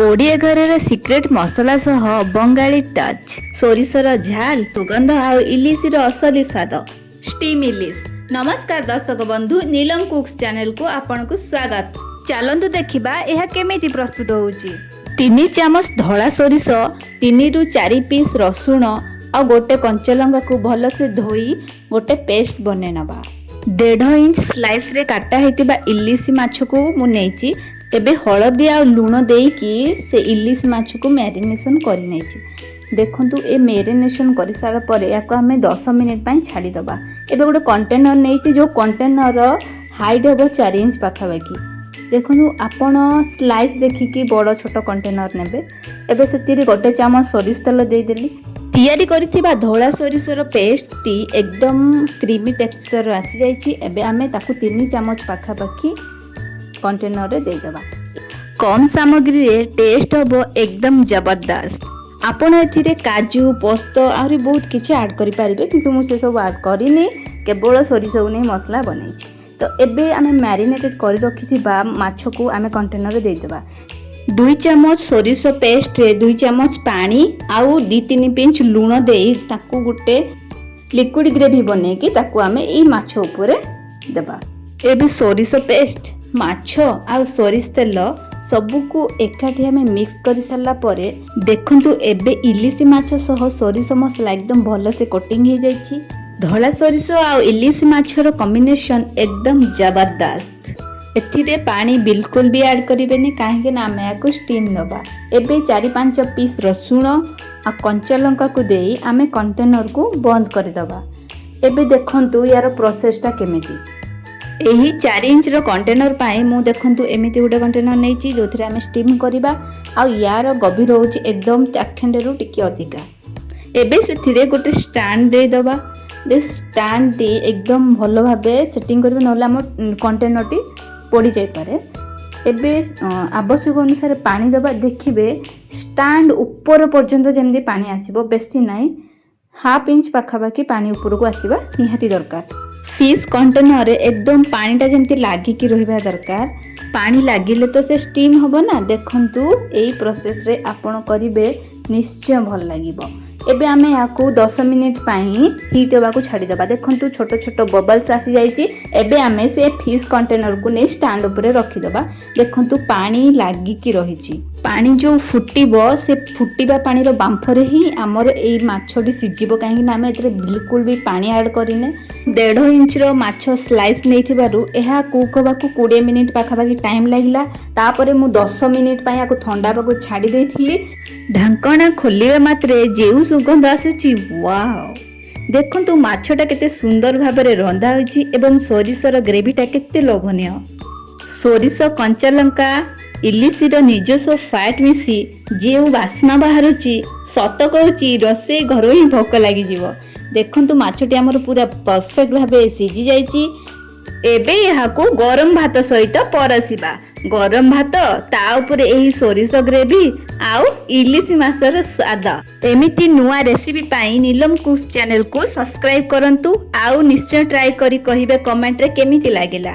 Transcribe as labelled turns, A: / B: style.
A: ଓଡ଼ିଆ ଘରର ସିକ୍ରେଟ୍ ମସଲା ସହ ବଙ୍ଗାଳୀ ଟଚ୍,
B: ସୋରିଷର ଝାଲ, ସୁଗନ୍ଧ ଆଉ ଇଲିଶିର ଅସଲି ସ୍ୱାଦ।
A: ଷ୍ଟିମ୍ ଇଲିଶ। ନମସ୍କାର ଦର୍ଶକ ବନ୍ଧୁ, ନୀଲମ କୁକ୍ସ ଚ୍ୟାନେଲକୁ ଆପଣଙ୍କୁ ସ୍ୱାଗତ। ଚାଲନ୍ତୁ ଦେଖିବା ଏହା କେମିତି ପ୍ରସ୍ତୁତ ହେଉଛି।
B: 3 ଚାମଚ ଧଳା ସୋରିଷ, 3ରୁ 4 ପିସ୍ ରସୁଣ ଆଉ ଗୋଟେ କଞ୍ଚାଲଙ୍କାକୁ ଭଲସେ ଧୋଇ ଗୋଟେ ପେଷ୍ଟ ବନେଇ ନେବା। 1.5 ଇଞ୍ଚ ସ୍ଲାଇସ୍ରେ କାଟା ହେଇଥିବା ଇଲିଶି ମାଛକୁ ମୁଁ ନେଇଛି। ଏବେ ହଳଦୀ ଆଉ ଲୁଣ ଦେଇକି ସେ ଇଲିଶି ମାଛକୁ ମ୍ୟାରିନେସନ୍ କରିନେଇଛି। ଦେଖନ୍ତୁ, ଏ ମ୍ୟାରିନେସନ୍ କରିସାରିଲା ପରେ ଏହାକୁ ଆମେ 10 ମିନିଟ୍ ପାଇଁ ଛାଡ଼ିଦେବା। ଏବେ ଗୋଟେ କଣ୍ଟେନର ନେଇଛି, ଯେଉଁ କଣ୍ଟେନର ହାଇଟ୍ ହେବ 4 ଇଞ୍ଚ ପାଖାପାଖି। ଦେଖନ୍ତୁ, ଆପଣ ସ୍ଲାଇସ୍ ଦେଖିକି ବଡ଼ ଛୋଟ କଣ୍ଟେନର ନେବେ। ଏବେ ସେଥିରେ ଗୋଟେ ଚାମଚ ସୋରିଷ ତେଲ ଦେଇଦେଲି। ତିଆରି କରିଥିବା ଧଳା ସୋରିଷର ପେଷ୍ଟଟି ଏକଦମ କ୍ରିମି ଟେକ୍ସଚର ଆସିଯାଇଛି। ଏବେ ଆମେ ତାକୁ 3 ଚାମଚ ପାଖାପାଖି କଣ୍ଟେନରରେ ଦେଇଦେବା।
A: କମ୍ ସାମଗ୍ରୀରେ ଟେଷ୍ଟ ହେବ ଏକଦମ ଜବରଦସ୍ତ।
B: ଆପଣ ଏଥିରେ କାଜୁ, ପୋସ୍ତ, ଆହୁରି ବହୁତ କିଛି ଆଡ଼୍ କରିପାରିବେ, କିନ୍ତୁ ମୁଁ ସେସବୁ ଆଡ଼୍ କରିନି। କେବଳ ସୋରିଷକୁ ନେଇ ମସଲା ବନେଇଛି। ତ ଏବେ ଆମେ ମ୍ୟାରିନେଟେଡ଼ କରି ରଖିଥିବା ମାଛକୁ ଆମେ କଣ୍ଟେନରରେ ଦେଇଦେବା। 2 ଚାମଚ ସୋରିଷ ପେଷ୍ଟରେ 2 ଚାମଚ ପାଣି ଆଉ 2-3 ପିଞ୍ଚ ଲୁଣ ଦେଇ ତାକୁ ଗୋଟେ ଲିକ୍ୱିଡ଼ ଗ୍ରେଭି ବନେଇକି ତାକୁ ଆମେ ଏଇ ମାଛ ଉପରେ ଦେବା। ଏବେ ସୋରିଷ ପେଷ୍ଟ, ମାଛ ଆଉ ସୋରିଷ ତେଲ ସବୁକୁ ଏକାଠି ଆମେ ମିକ୍ସ କରିସାରିଲା ପରେ ଦେଖନ୍ତୁ, ଏବେ ଇଲିଶି ମାଛ ସହ ସୋରିଷ ମସଲା ଏକଦମ ଭଲସେ କୋଟିଂ ହେଇଯାଇଛି। ଧଳା ସୋରିଷ ଆଉ ଇଲିଶି ମାଛର କମ୍ବିନେସନ୍ ଏକଦମ ଜବରଦସ୍ତ। ଏଥିରେ ପାଣି ବିଲକୁଲ ବି ଆଡ଼୍ କରିବେନି, କାହିଁକି ନା ଆମେ ଏହାକୁ ଷ୍ଟିମ୍ ଦେବା। ଏବେ 4-5 ପିସ୍ ରସୁଣ ଆଉ କଞ୍ଚା ଲଙ୍କାକୁ ଦେଇ ଆମେ କଣ୍ଟେନରକୁ ବନ୍ଦ କରିଦେବା। ଏବେ ଦେଖନ୍ତୁ ୟାର ପ୍ରୋସେସଟା କେମିତି। ଏହି 4 ଇଞ୍ଚର କଣ୍ଟେନର ପାଇଁ ମୁଁ ଦେଖନ୍ତୁ ଏମିତି ଗୋଟେ କଣ୍ଟେନର ନେଇଛି, ଯେଉଁଥିରେ ଆମେ ଷ୍ଟିମ୍ କରିବା ଆଉ ୟାର ଗଭୀର ହେଉଛି ଏକଦମ ଚାଖେଣ୍ଡେରୁ ଟିକେ ଅଧିକା। ଏବେ ସେଥିରେ ଗୋଟେ ଷ୍ଟାଣ୍ଡ ଦେଇଦେବା। ଷ୍ଟାଣ୍ଡଟି ଏକଦମ ଭଲ ଭାବେ ସେଟିଂ କରିବେ, ନହେଲେ ଆମ କଣ୍ଟେନରଟି ପଡ଼ିଯାଇପାରେ। ଏବେ ଆବଶ୍ୟକ ଅନୁସାରେ ପାଣି ଦେବା। ଦେଖିବେ, ଷ୍ଟାଣ୍ଡ ଉପର ପର୍ଯ୍ୟନ୍ତ ଯେମିତି ପାଣି ଆସିବ, ବେଶୀ ନାହିଁ, ହାଫ୍ ଇଞ୍ଚ ପାଖାପାଖି ପାଣି ଉପରକୁ ଆସିବା ନିହାତି ଦରକାର। ଫିସ୍ କଣ୍ଟେନରରେ ଏକଦମ ପାଣିଟା ଯେମିତି ଲାଗିକି ରହିବା ଦରକାର। ପାଣି ଲାଗିଲେ ତ ସେ ଷ୍ଟିମ୍ ହେବ ନା। ଦେଖନ୍ତୁ, ଏଇ ପ୍ରୋସେସରେ ଆପଣ କରିବେ, ନିଶ୍ଚୟ ଭଲ ଲାଗିବ। ଏବେ ଆମେ ଏହାକୁ 10 ମିନିଟ୍ ପାଇଁ ହିଟ୍ ହେବାକୁ ଛାଡ଼ିଦେବା। ଦେଖନ୍ତୁ, ଛୋଟ ଛୋଟ ବବଲ୍ସ ଆସିଯାଇଛି। ଏବେ ଆମେ ସେ ଫିସ୍ କଣ୍ଟେନରକୁ ନେଇ ଷ୍ଟାଣ୍ଡ ଉପରେ ରଖିଦେବା। ଦେଖନ୍ତୁ, ପାଣି ଲାଗିକି ରହିଛି। ପାଣି ଯେଉଁ ଫୁଟିବ, ସେ ଫୁଟିବା ପାଣିର ବାମ୍ଫରେ ହିଁ ଆମର ଏଇ ମାଛଟି ସିଝିବ, କାହିଁକି ନା ଆମେ ଏଥିରେ ବିଲକୁଲ ବି ପାଣି ଆଡ଼୍ କରିନେ। 1.5 ଇଞ୍ଚର ମାଛ ସ୍ଲାଇସ୍ ନେଇଥିବାରୁ ଏହା କୁକ୍ ହେବାକୁ 20 ମିନିଟ୍ ପାଖାପାଖି ଟାଇମ୍ ଲାଗିଲା। ତାପରେ ମୁଁ 10 ମିନିଟ୍ ପାଇଁ ଏହାକୁ ଥଣ୍ଡା ହେବାକୁ ଛାଡ଼ି ଦେଇଥିଲି। ଢାଙ୍କଣା ଖୋଲିବା ମାତ୍ରେ ଯେଉଁ ସୁଗନ୍ଧ ଆସୁଛି, ୱାଓ! ଦେଖନ୍ତୁ, ମାଛଟା କେତେ ସୁନ୍ଦର ଭାବରେ ରନ୍ଧା ହୋଇଛି ଏବଂ ସୋରିଷର ଗ୍ରେଭିଟା କେତେ ଲୋଭନୀୟ। ସୋରିଷ, କଞ୍ଚା ଲଙ୍କା, ଇଲିଶିର ନିଜସ୍ୱ ଫ୍ୟାଟ୍ ମିଶି ଯେଉଁ ବାସ୍ନା ବାହାରୁଛି, ସତ କହୁଛି, ରୋଷେଇ ଘରୁ ହିଁ ଭୋକ ଲାଗିଯିବ। ଦେଖନ୍ତୁ, ମାଛଟି ଆମର ପୁରା ପରଫେକ୍ଟ ଭାବେ ସିଝି ଯାଇଛି। ଏବେ ଏହାକୁ ଗରମ ଭାତ ସହିତ ପରସିବା। ଗରମ ଭାତ, ତା ଉପରେ ଏହି ସୋରିଷ ଗ୍ରେଭି ଆଉ ଇଲିଶି ମାଛର ସ୍ୱାଦ। ଏମିତି ନୂଆ ରେସିପି ପାଇଁ ନୀଲମ କୁକ୍ସ ଚ୍ୟାନେଲକୁ ସବସ୍କ୍ରାଇବ କରନ୍ତୁ ଆଉ ନିଶ୍ଚୟ ଟ୍ରାଏ କରି କହିବେ କମେଣ୍ଟରେ କେମିତି ଲାଗିଲା।